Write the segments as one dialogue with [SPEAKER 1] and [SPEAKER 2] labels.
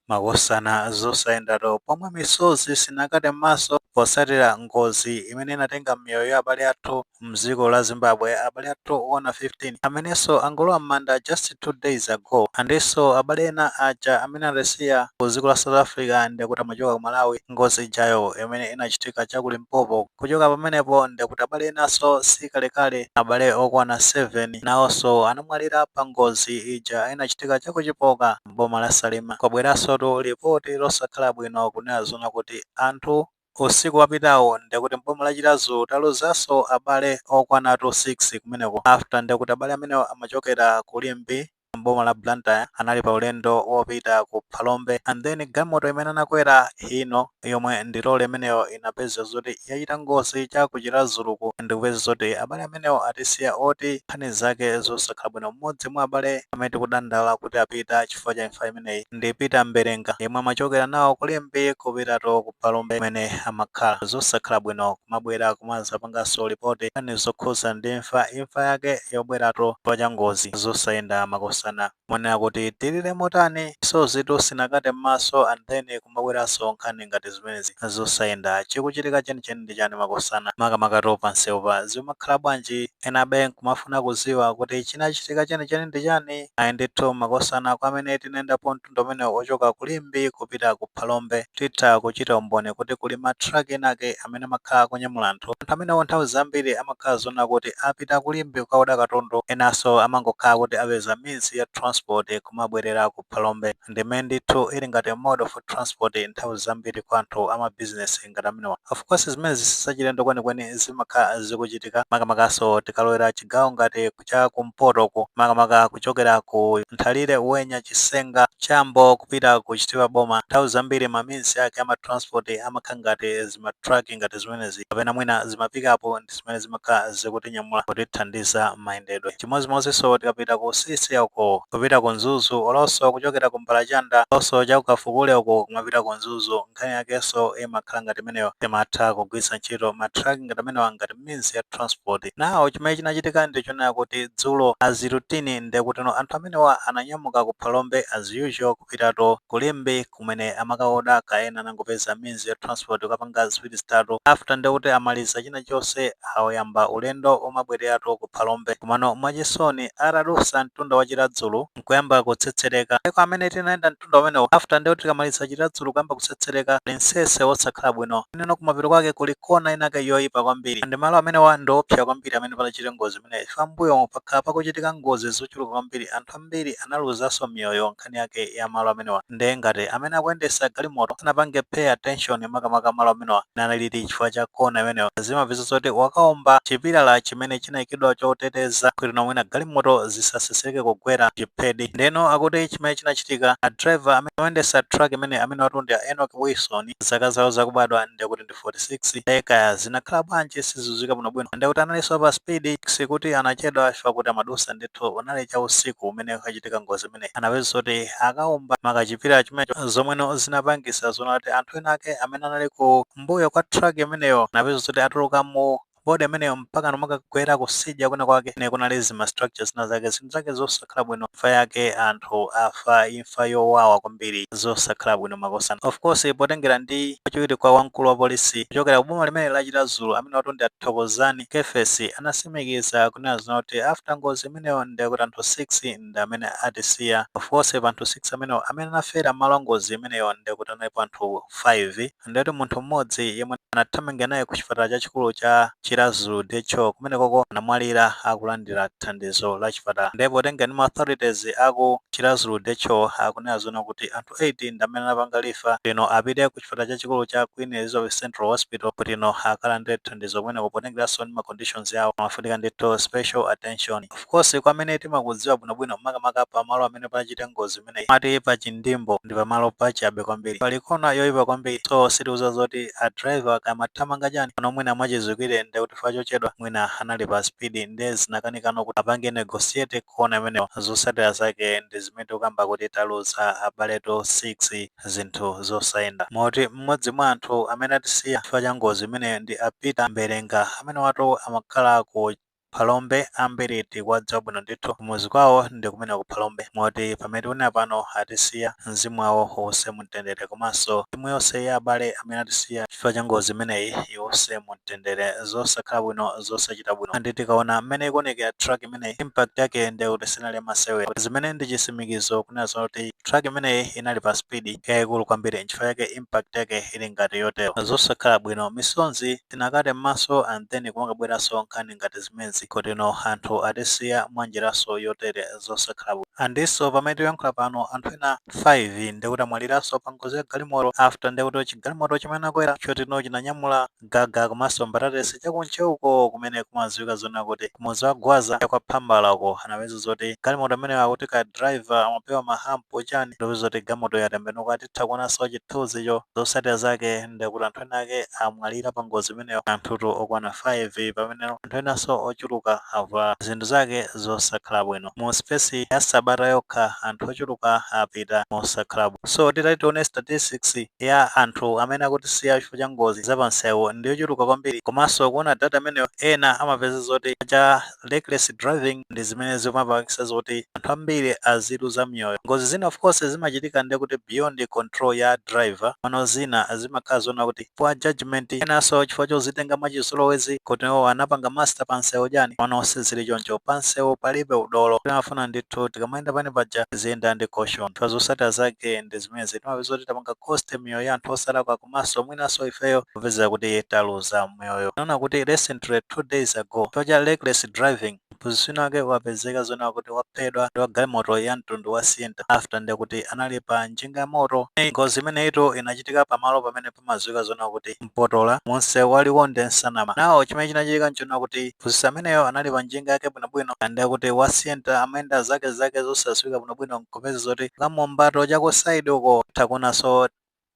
[SPEAKER 1] Makosana, zosayendatu pomwe misozi sinakate m'maso potsatira ngozi imene inatenga miyoyo ya abale athu mdziko la Zimbabwe, abale athu okwana 15 amenenso angolowa m'manda just 2 days ago. Andinso abale ena aja amene atisiya ku dziko la South Africa, ndikuti amachoka ku Malawi, ngozi ijayo imene inachitika chaku Limpopo. Kuchoka pamenepo, ndikuti abale enanso sikalekale, abale okwana 7 nawonso anamwalira pa ngozi ija inachitika chakuchipoka mboma la Salima. Kwabweranso tu ripoti losakhala bwino kunena zona kuti anthu usiku wapitawo, ndikuti mboma la Chiradzulu taluzanso abale okwanatu 6 kumeneko, after ndikuti abale amenewo amachokera ku Limbe mboma la Blantyre, anali pa ulendo wopita ku Phalombe, and then galimoto imene anakwera hino, yomwe ndi lole imeneyo, inapeza zoti yachita ngozi cha ku Chiradzuluku, ndikupeza zoti abale amenewo atisiya, oti nkhani zake zosakhala bwino. Mmodzi mwa abale amene tikudandaula kuti apita chifukwa cha imfa imeneyi ndi Peter Mberenga, yemwe amachokera nawo ku Limbe kupitatu ku Phalombe kumene amakhala. Zosakhala bwino kumabwera kumazapanganso ripoti nkhani zokhuza ndi imfa, imfa yake yobweratu chifukwa cha ngozi. Zosayenda, makosana, monera kuti tilire motani? Misozi sinakate m'maso, and then kumabweranso nkhani ngati zimenezi. Zosayenda. Chikuchitika chenicheni ndi chani, makosana? Makamaka pansewupa zimakhala bwanji? Enabe nkumafuna kuziwa kuti chinachitika chenicheni ndi chani. Ayi ndithu, makosana, kwa amene tinayendapo mtunda umene ochoka ku Limbe kupita ku Phalombe, titha kuchita umboni kuti kuli matraki enake amene amakhala kunyamula anthu. Anthu amenewo nthawi zambiri amakhala zona kuti apita ku Limbe kukaoda katundu, enanso amangokhala kuti apeza means ya transport kumabwerera ku Phalombe, ndimene ndithu ili ngati mode of transport nthawi zambiri kwa anthu amabizinesi ngati amenewa. Of course, zimene zisachilendo kwenikweni, zimakhala zikuchitika makamakaso tikalowera chigawo ngati cha kumpotoku, makamaka kuchokera ku Nthalire, Wenya, Chisenga, Chambo kupita ku Chitipa boma. Nthawi zambiri ma means ake ama transport amakhala ngati zimatraki ngati zimenezi, kapena mwina zimapikapo, ndi zimene zimakhala zikutinyamula kutithandiza mayendedwe. Chimodzimodzinso tikapita ku Sisia uko kupita ku Mzuzu, olonso kuchokera ku Mbalachanda, olonso chakukafukule uko kumapita ku Mzuzu, nkhani yakenso imakhala ngati imeneyo. Timatha kugwiritsa ntchito matraki ngati amenewa ngati means ya transport. Nawo chimene chinachitika ndi chonena kuti dzulo azirutini, ndekutino anthu amenewa ananyamuka ku Phalombe as usual kupitatu ku Limbe kumene amakaoda, kaena anangopeza means ya transport kukapanga ziwiri zitatu. After ndekuti amaliza china chonse, awayamba ulendo omabwereratu ku Phalombe. Komano mwachisoni, atadusa mtunda wa Chiradzulu nkuyamba kutsetsereka. Eko amene tinayenda mtunda umenewo, after ndekuti tikamaliza Chiradzulu kuyamba kutsetsereka, msese wosakhala bwino neno, kumapeto kwake kuli kona inake yoyipa kwambiri, ndi malo amenewa ndi opsa kwambiri amene panachita ngozi imeneyi. Fambuyo pakhala pakuchitika ngozi zochuluka kwambiri, anthu ambiri analuzanso miyoyo nkhani yake ya malo amenewa. Ndiye ngati amene akuyendesa galimoto sanapange pay attention makamaka malo amenewa analili chifukwa cha kona imeneyo, zimapeza zoti wakaomba chipilala chimene chinayikidwa choteteza kuti nomwina galimoto zisaseseke kugwera chiphedi. Ndeno akuti chimene chinachitika, a driver amene amayendesa truck imene, amene watundi a Enoch Wilson, zaka zawo zakubadwa ndekuti ndi 46. Ekaya zinakhala bwanji sizidziwika bwinobwino. Ndekuti analinso pa speed, sikuti anachedwa chifukwa kuti amadusa ndithu, unali cha usiku umene ukachitika ngozi imeneyi. Anapeza zoti akaomba makachipilala chimenecho, zomweno zinapangisa zona kuti anthu ena ake amene anali ku mbuyo kwa truck imeneyo anapeza zoti atuluka mu body imeneyo mpaka nomakagwera kusidya kwina kwake ne kunali zima structures zina zake, zinthu zake zosakhala bwino. Imfa yake, anthu afa imfa yowawa kwambiri, zosakhala bwino, makosana. Of course, potengera ndi wachiwiri kwa wamkulu wa polisi kuchokera ku boma limene la Chiradzulu, amene watundi athokozani Kefesi, anasimikiza kunena zina kuti after ngozi imeneyo ndekuti anthu 6 ndi amene atisiya. Of course, pa anthu 6 amenewo amene anafera malo a ngozi imeneyo, ndekuti analipo anthu 5, ndekuti munthu mmodzi yemwe anathamangira naye ku chipatala chachikulu cha Chiradzulu DHO, kumene koko anamwalira akulandira thandizo la chipatala. Ndipo potengera ndi ma authorities aku Chiradzulu DHO, akunena zona kuti anthu 8 ndi amene anapanga refer lino apite ku chipatala chachikulu cha Queen Elizabeth Central Hospital kuti ino akalandire thandizo kumeneko, potengeranso ndi ma conditions yawo, amafunika ndithu special attention. Of course, kwa amene timakudziwa bwinobwino, makamaka pamalo amene panachita ngozi imeneyi, mati pa Chindimbo, ndi pamalo pachabe kwambiri, pali kona yoyipa kwambiri. So sitiuza zoti a driver kamathamanga chani pano, mwina mwachizukire ndekuti chifukwa chochedwa, mwina anali pa speed, ndiye zinakanikano kuti apange negotiate kona imeneyo. Zotsatira zake ndi zimene tikukamba kuti taluza abaleto 6. Zinthu zosayenda, moti mmodzi mwa anthu amene atisiya chifukwa cha ngozi imeneyo ndi a Peter Mberenga, amene watu amakhala ku Phalombe ambiri tikuwadziwa bwino ndithu, kumuzi kwawo ndi kumene ku Phalombe. Moti pamene tikunena pano atisiya, mzimu wawo uwuse mumtendere, komanso timu yonse ya abale amene atisiya chifukwa cha ngozi imeneyi iwuse mumtendere. Zosakhala bwino, zosachita bwino. And tikaona mmene ikuonekera truck imeneyi, impact yake ndi kuti sinali masewera, zimene ndi chisimikizo kunena zoti truck imeneyi inali pa speed yayikulu kwambiri, nchifukwa yake impact yake ili ngati yotero. Zosakhala bwino, misonzi tinakate m'maso, and then kumakabweranso nkhani ngati zimenezi kotino anthu atisiya mwanjiraso yotere, zosakhala bwino. Andinso pamene tikuyankhula pano, anthu ena 5 ndikuti amwaliranso pa ngozi ya galimoto, after ndikuti chigalimoto chimene akwera chotino chinanyamula gaga komanso mbatatesi chakuncheuko kumene kumadziwika zona kuti kumuzi wa Gwaza kwa Phambala uko. Anapeza zoti galimoto amene akuti ka driver amapewa ma hump chani, ndipeza zoti galimoto yatembenuka. Titha kuonanso chithunzicho. Zotsatira zake ndikuti anthu ena ake amwalira pa ngozi imeneyo, anthutu okwana 5, pamene anthu enanso ochuluka avulala. Zinthu zake zosakhala bwino. Mu space ya sabata yokha anthu ochuluka apita mosakhala bwino. So titati tione statistics ya anthu amene akutisiya chifukwa cha ngozi zapansewu ndi yochuluka kwambiri, komanso kuona data ameneyo, ena amapeza zoti cha reckless driving ndi zimene zimapangisa zoti anthu ambiri aziluza miyoyo. Ngozi zina, of course, zimachitika ndi kuti beyond control ya driver, pano zina zimakhala zona kuti poor judgment, enanso chifukwa chozitenga mwachizolowezi kuti iwo anapanga master pansewu chani. Pano sizili choncho, pansewu palibe udolo. Timafuna ndithu tikamayenda pane paja ziyenda ndi caution, chifukwa zotsatira zake ndi zimene timapeza kuti tapanga cost miyoyo ya anthu osalakwa, komanso mwinanso ifeyo kupezera kuti taluza miyoyo. Naona kuti recently, 2 days ago, chifukwa cha reckless driving, mphunzitsi wake wapezeka zona kuti waphedwa ndi galimoto ya mtundu wa Sienta, after ndi kuti anali pa njinga ya moto. Ngozi imeneyito inachitika pamalo pamene pamadziwika zona kuti Mpotola, munsewu wa Liwonde Nsanama. Nawo chimene chinachitika nchona kuti mphunzitsi ameneyo anali pa njinga yake bwinobwino, ndi kuti wa Sienta amayenda zake zake zosadziwika bwinobwino, nkupeza zoti kamombato chaku side uko. Takuonanso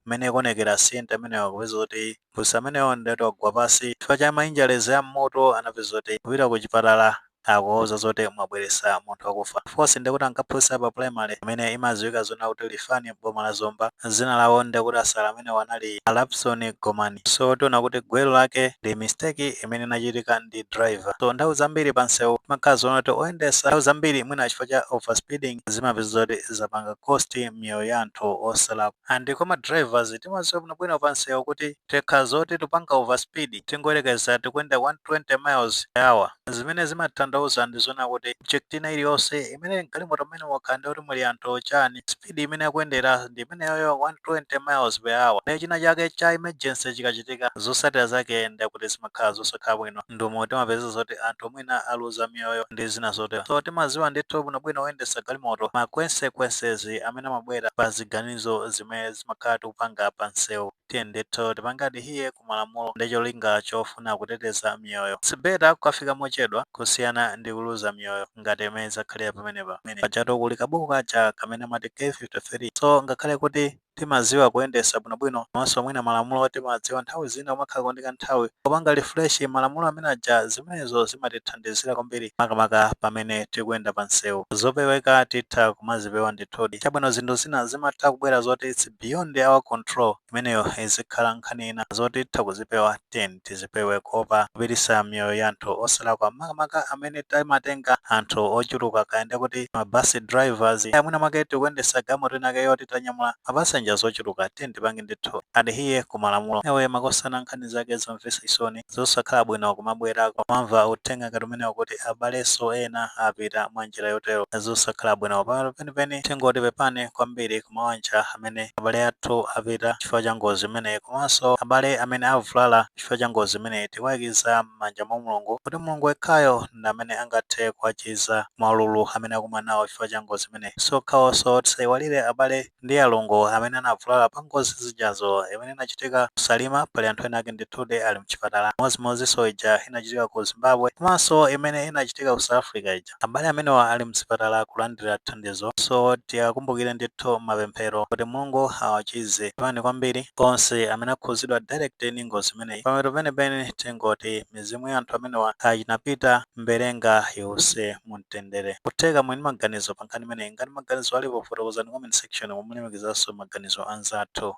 [SPEAKER 1] mmene ikuonekera Sienta ameneyo, kupeza kuti mphunzitsi ameneyo ndeti wagwa pasi chifukwa cha ma injuries ya mmoto. Anapeza zoti kupita ku chipatala akuwauza zoti mwabweresa munthu wakufa. Of course ndikuti ankaphunzitsa pa primary imene imadziwika zona kuti Lifani, boma la Zomba. Zina lawo ndikuti asala amene wanali Alapson Gomani. So tiona kuti gwero lake ndi mistake imene inachitika ndi driver. So nthawi zambiri pansewu makhala zona kuti oyendesa nthawi zambiri mwina chifukwa cha overspeeding zimapeza zoti zapanga cost miyoyo ya anthu osalakwa. And koma drivers timadziwa bwinobwino pansewu kuti tikha zoti tupanga overspeed, tingoyerekeza tikuyenda 120 miles per hour, zimene zimatanthauza ndi zona kuti object ina iliyonse imene mgalimoto mmene wakhala ndi kuti muli anthu chani, speed imene akuyendera ndi imeneyoyo, 120 miles per hour. Ndiye china chake cha emergency chikachitika, zotsatira zake ndikuti zimakhala zosakhala bwino, ndomo timapeza zoti anthu mwina aluza miyoyo ndi zina zotero. So timadziwa ndithu bwinobwino oyendesa galimoto ma consequences amene amabwera pa ziganizo zimene zimakhala tikupanga pa msewu. Tiye ndithu tipange adhere ku malamulo ndi cholinga chofuna kuteteza miyoyo. It's better kukafika mochedwa kusiyana ndi kuluza miyoyo ngati imene zakhalira pamenepa. Pajatu kuli kabuku kaja kamene amati K53. So ngakhale kuti timadziwa kuyendesa bwinobwino, komanso mwina malamulo timadziwa, nthawi zina umakhala ndi kanthawi kupanga refresh malamulo amene aja. Zimenezo zimatithandizira kwambiri, makamaka pamene tikuyenda pa msewu. Zopeweka titha kumazipewa ndithudi. Chabwino, zinthu zina zimatha kubwera zoti it's beyond our control, imeneyo izikhala nkhani ina. Zoti titha kuzipewa, tiyeni tizipewe, kuopa kupitisa miyoyo ya anthu osalakwa, makamaka amene timatenga anthu ochuluka, kayende kuti ma bus drivers, amwina mwake tikuyendesa galimoto inake yoti tanyamula ma passengers ochuluka. Tiyeni tipange ndithu adhere ku malamulo. Ewe makosana, nkhani zake zomvetsa chisoni, zosakhala bwino kumabwera kumamva uthenga ngati umenewo kuti abalenso ena apita mwa njira yotero, zosakhala bwino. Pano penipeni tingoti pepani kwambiri kumawanja amene abale athu apita chifukwa cha ngozi imeneyi, komanso abale amene avulala chifukwa cha ngozi imeneyi. Tikuwayikiza m'manja mwa Mulungu kuti Mulungu yekhayo ndi amene angathe kuwachiza maululu amene akumana nawo chifukwa cha ngozi imeneyi. So khawonso tisayiwalire abale ndi alongo amene anavulala pa ngozi zijazo imene inachitika kuSalima. Pali anthu ena ake ndithudi ali mchipatala, mozimozinso ija inachitika ku Zimbabwe, komanso imene inachitika ku South Africa ija. Abale amenewa ali mzipatala kulandira thandizo, so tiyakumbukire ndithu mapemphero kuti Mulungu awachize. Pepani kwambiri onse amene akhuzidwa direct ndi ngozi imeneyi. Pamene penepene tingoti mizimu ya anthu amenewa achinapita mberenga yonse mumtendere. Kutheka mwini maganizo pa nkhani imeneyi. Ngati maganizo alipo, fotokozani comment section, mulemekezanso maganizo anzathu.